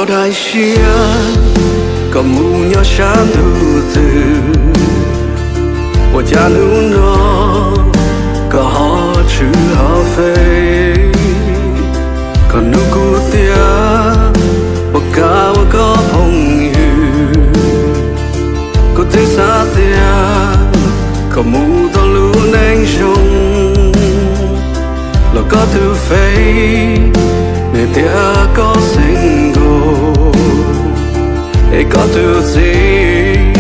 Daim siab koj mus nyob sab ntuj twg, ua cas hnub no koj ho tshwm ho fej? Koj nug kuv tias puas kam ua koj phooj ywg. Kuv twb xav tias koj mus tau lub neej zoo, los koj tus Face nws tias koj single, es koj tus txiv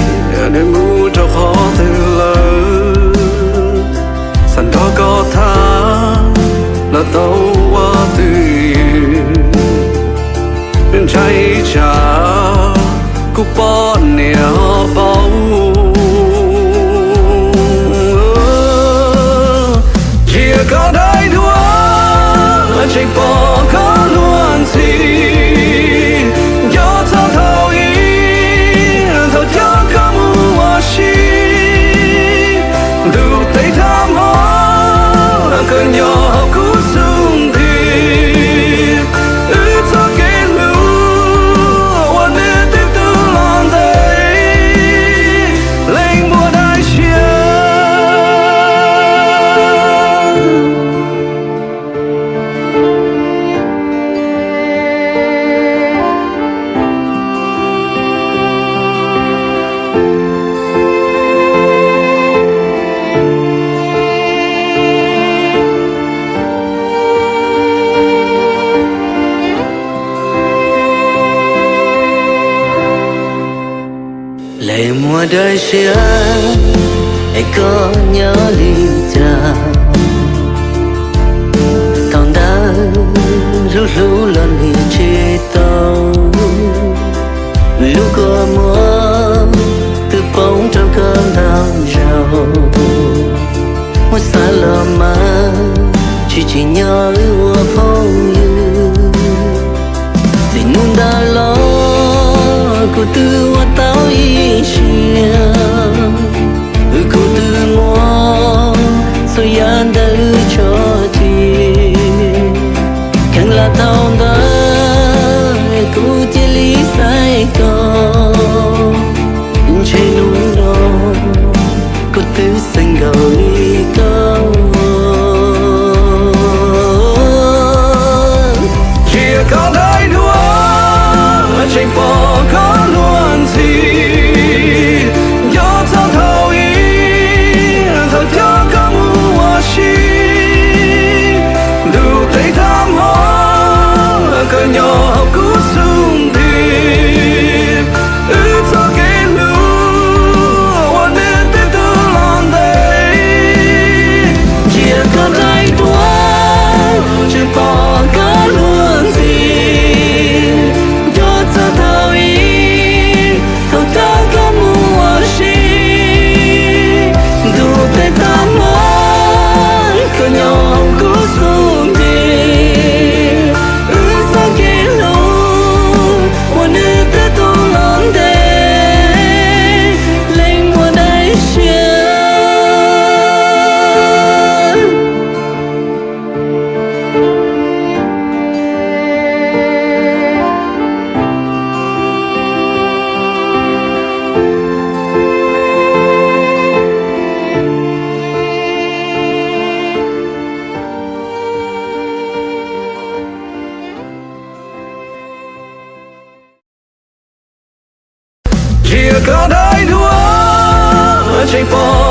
nws mus rau qhov twg lawm? Xav nrog koj tham los tau ua twj ywm, ntshai tsam kuv poj niam ho paub. Ntsia koj daim duab tseem pom koj luag ntxhi, nco txog thaum ub thaum coj koj mus ua si. Ntuj teb thab hmo koj nyob hauv kuv xub ntiag, wb txoj kev hlub ua nws twb tu los ntev, leej muaj daim siab. Leej muaj daim siab es koj nyob li cas? Thaum ntawd hlub hlub los nim tsis tau, lub kua muag twb poob rau koj ntau zaus. Muab xav los mas tsis tsim nyog wb ua phooj ywg. Txij hnub ntawd los kuv twb ua tau ib siab, wb kuj twb muaj txhua yam ntawm wb tso tseg. Kheev lam thaum ntawd kuv cia li xaiv koj, ntshe hnub no kuv twb xeeb nkaus li koj. Ntsia koj daim duab tseem pom koj luag ntxhi, nco txog thaum ub thaum coj koj mus ua si. Ntuj teb thab hmo koj nyob hauv kuv xub ntiag, wb txoj kev hlub ua nws twb tu los ntev. Ntsia koj daim duab tseem pom koj luag ntxhi, nco txog thaum ub thaum coj koj mus ua si. Ntuj teb thab hmo koj nyob hauv kuv xub ntiag, wb txoj kev hlub ua nws twb tu los ntev, leej muaj daim siab. Ntsia koj daim duab tseem pom